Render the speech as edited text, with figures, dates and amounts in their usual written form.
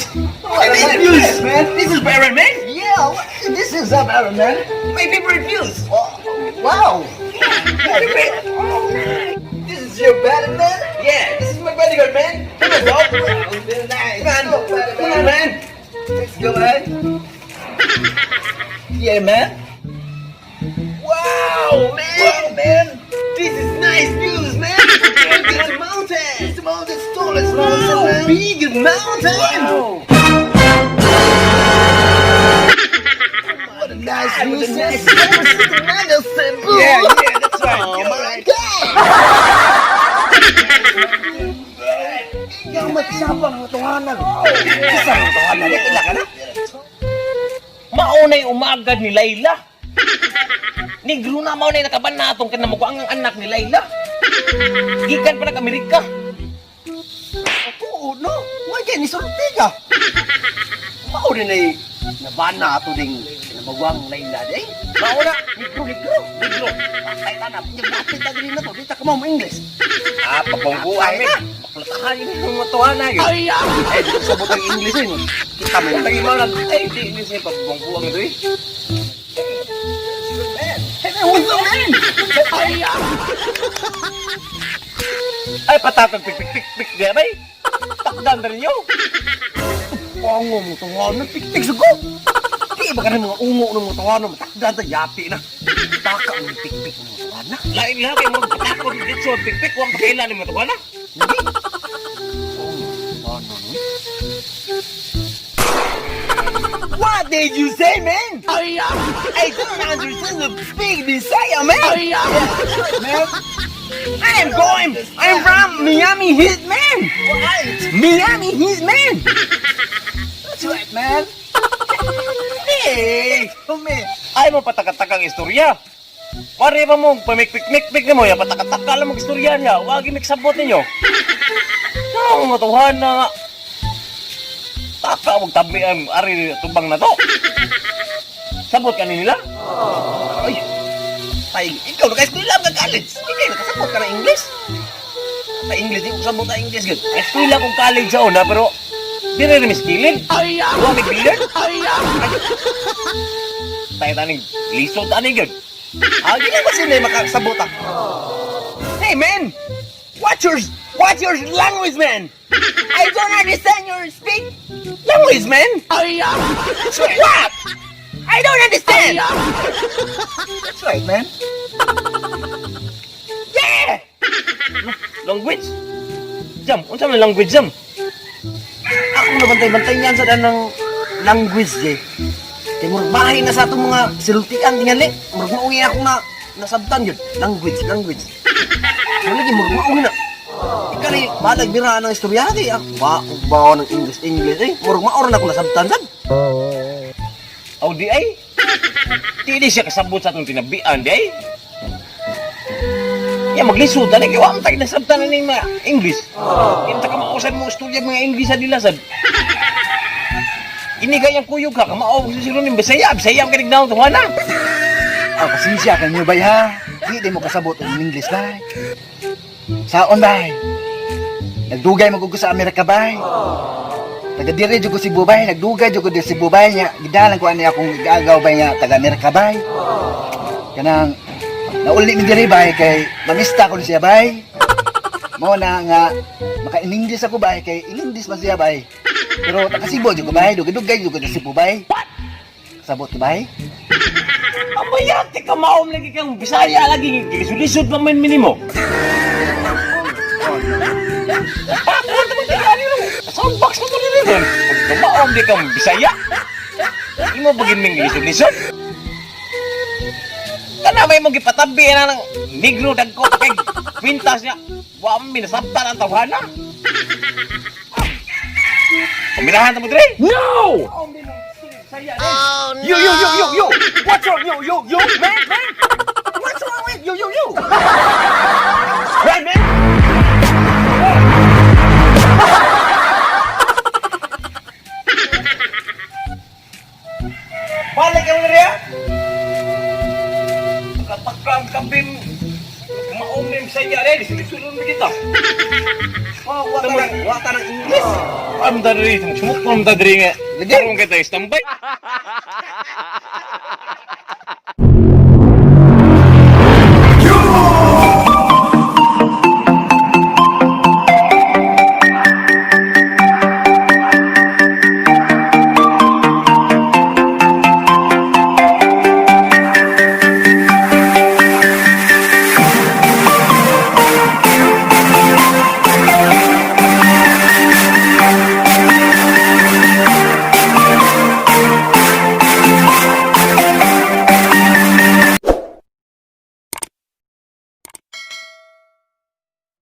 Nice. What a Nice nice views. Man. This is Baron, man. Yeah, this is a Baron, man. My favorite views. Wow. Oh, man. This is your Baron, man? Yeah, this is my bodyguard, man. Come on, dog. Wow, very nice. Man, Go, Baron, come on, man. Let's go, man. Yeah, man. Wow, man. Wow, man. This is nice views, man. This is mountain. It's the mountain, tallest mountain, Wow, man. big mountain. Wow. What a nice God, view, what a nice sis. Yeah, that's right. Oh You're my right. God! Ikaw magsabang mga tunganan. Isa mga tunganan. Ila ka na? Maunay umagad ni Layla. Negro na maunay nakaban natong kinamukuang ang anak ni Layla. Gikan pa nag-Amerika. Oo, no? Why kay ni sulti ka? Mao rin ay nabana ato ding kinabagwang Layla di. Mauna, Negro, negro. Negro. Patay ta na. Napit ta diri na to. Di ta ka mo English. Ah, pabongguan Patay na. Maklatahan yun yung matuhan na yun. Ay, di ko sabot ang English eh. Kita mo Tagi mo lang, ay, di ini siya pabongguan ito eh. Man. Hey man, what's up, man? Ay, Ay, patatag pik pik pik pik di bay. Takdan na ninyo. Pango mo tunganan, piktik sa ko. Di ba ka mga ungo ng mga tunganan, matakdan ta yati na. Taka mo pikpik ng mga tunganan. Lain lang kayo mga patakot dito sa pik pik, huwag kailan ni matuhan na. Hindi. Ano, no? What did you say, man? I don't understand the big desire, man. Man, I am going. I'm from Miami Heat, man. Right. Miami Heat, man. That's right, man. Hey, Oh, man. Ay mo patakatakang istorya. Pare pa mo, pamikpik-mikpik na mo, ya patakataka lang mag istorya niya. Wag imiksabot ninyo. Sa matuhan na nga. Taka, wag tabi ang ari tubang na to. Sabot ka nila? Ay, ay, ikaw naka-eskwela ka college. Ikaw nakasabot ka ng English. Sa English, di ko sabot ang English, gud. Eskwela kong college sa una, pero di rin miskilin. Ay, Wa may billiard. Ay, Tayo taning lisod taning yun. Ah, di ba sila makasabot ah? Hey, man. What's your language, man? I don't understand your speak language, man. What? I don't understand. That's right, man. Yeah. Language. Jam, unsa man language jam? Ako nabantay-bantay niyan sa danang language, eh. Kay murag bahay na sa atong mga silutian tingali. Murag mauwi ako na nasabtan yun. Language, language. Murag lagi murag mauwi na. Ikaw ni balag mira ng istorya di ako ba ba ng English English eh. Murag maor na ako nasabtan sad. Aw di ay. Di di siya kasabot sa atong tinabian di ay. Ya maglisod ani kay wa man tayo nasabtan ani mga English. Kinta ka mausan mo istorya mga English sa nila sad. Ini kayang kuyog ka kamao sa sila ning Bisaya, Bisaya ang kanignaw tuwa na. Ah, pasensya kanyo bay ha. Di di mo kasabot ang English bay. Saon bay. Nagdugay man ko sa Amerika bay. Taga dire jud ko Cebu bay, nagdugay jud ko diri Cebu bay nya. Gidalan ko ani akong igagaw bay nga taga Amerika bay. Kanang nauli mi diri bay kay mamista ko ni siya bay. Mao na nga maka-English ako bay kay English man siya bay. Pero taga Cebu jud ko bay, dugay-dugay jud ko sa Cebu bay. Kasabot ko bay. Abayate ka maom lagi kang Bisaya lagi gilisod-lisod pa man minimo. Sound box na to nila ron. Pagkamaom di kang Bisaya. Imo bagin ming lisod-lisod. Kana may mong gipatabi na ng negro dagko pa kay kwintas niya. Wa man minasabtan ang tawhana. Pamirahan ta mo dire. No. Yo, yo, yo, yo, yo. What's wrong? Yo, yo, yo, man, man. What's wrong with yo, yo, yo? Right, man. Balik ka mo riya. Katakang kabim. Maumim sa iya rin. Silisunon mo kita. Oh, wa ta ng English. Am ta diri, sumok ta diri nga. Lagi. Karon kay tayo standby.